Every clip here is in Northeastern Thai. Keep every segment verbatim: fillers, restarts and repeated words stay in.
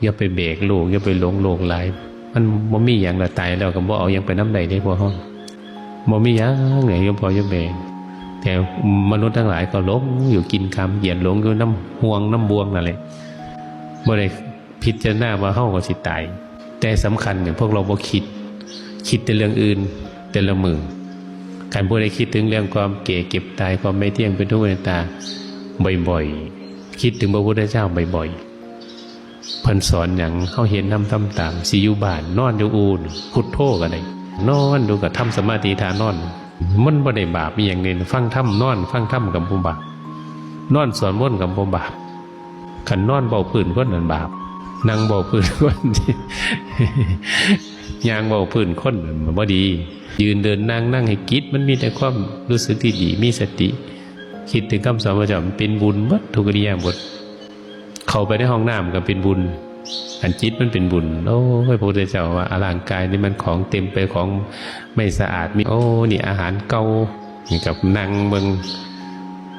อย่าไปแบกโลก อย่าไปหลงโลกหลาย มันบ่มีหยังละ ตายแล้วก็บ่เอาหยังไปนำได้เด้พวกเฮา บ่มีหยังเลย อย่าพออย่าแบก แต่มนุษย์ทั้งหลายก็หลงอยู่กินคำ เหยียดหลงอยู่นำห่วงนำบ่วงนั่นแหละ บ่ได้พิจารณาว่าเฮาก็สิตาย แต่สำคัญเนี่ยพวกเราบ่คิด คิดแต่เรื่องอื่น แต่ละมื้อ คันผู้ใดคิดถึงเรื่องความแก่เจ็บตาย ความไม่เที่ยงเป็นทุกข์เป็นอนัตตา บ่อยๆ คิดถึงพระพุทธเจ้าบ่อยๆ เพิ่นสอนหยัง เฮาเฮ็ดนำทำตาม สิอยู่บ้าน นอนอยู่อู่ พุทโธก็ได้ นอนอยู่ก็ทำสมาธิท่านอน มันบ่ได้บาปอีหยังเลย ฟังธรรมนอน ฟังธรรมก็บ่บาป นอนสวดมนต์ก็บ่บาป คันนอนเว้าพื้นคนนั่นบาป นั่งเว้าพื้นคน ย่างเว้าพื้นคนนั่นบ่ดี ยืนเดินนั่ง นั่งให้จิตมันมีแต่ความรู้สึกที่ดี มีสติ คิดถึงคำสอนพระเจ้า มันเป็นบุญเบิดทุกอิริยาบถ เข้าไปในห้องน้ำก็เป็นบุญ อันจิตมันเป็นบุญ โอ้ย พระพุทธเจ้าว่า อ่ะ ร่างกายนี่มันของเต็มไป ของไม่สะอาด มี โอ้ นี่อาหารเก่า นี่กับนั่งเบิ่ง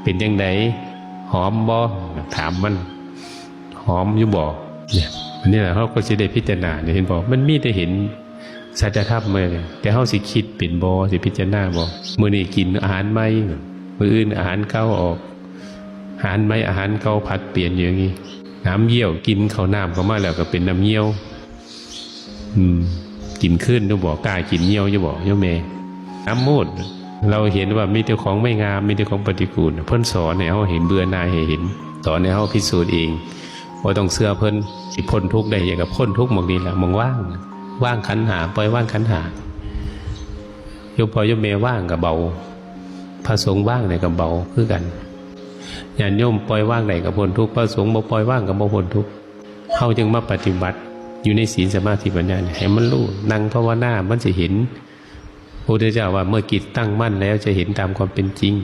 เป็นจั่งใด หอมบ่ ถามมัน หอมอยู่บ่ เนี่ย อันนี้แหละเฮาก็สิได้พิจารณาเนี่ย เห็นบ่ มันมีแต่เห็นสัจธรรมเลย แต่เฮาสิคิดเป็นบ่ สิพิจารณาบ่ มื้อนี้กินอาหารใหม่ มื้ออื่นอาหารเก่าออก อาหารใหม่ อาหารเก่า ผัดเปลี่ยนอยู่อย่างนี้ น้ำเยี่ยว กินเข้าน้ำเข้ามาแล้วก็เป็นน้ำเยี่ยว อืม กินคืนอยู่บ่ กล้ากินเยี่ยวอยู่บ่ โยมแม่ น้ำมูด เราเห็นว่ามีแต่ของไม่งาม มีแต่ของปฏิกูล เพิ่นสอนให้เฮาเห็น เบื่อหน่ายให้เห็น สอนให้เฮาพิสูจน์เอง บ่ต้องเชื่อเพิ่น สิพ้นทุกข์ได้ อย่างกับพ้นทุกข์หม่องนี้ล่ะ หม่องว่าง ว่างขันธ์ห้า ปล่อยวางขันธ์ห้า โยมพ่อโยมแม่ว่างก็เบา พระสงฆ์ว่างเนี่ยก็เบาคือกัน ญาติโยมปล่อยวางได้ก็พ้นทุกข์ พระสงฆ์บ่ปล่อยวางก็บ่พ้นทุกข์ เฮาจึงมาปฏิบัติอยู่ในศีลสมาธิปัญญาเนี่ย ให้มันรู้ นั่งภาวนา มันสิเห็น พระพุทธเจ้าว่า เมื่อจิตตั้งมั่นแล้วจะเห็นตามความเป็นจริง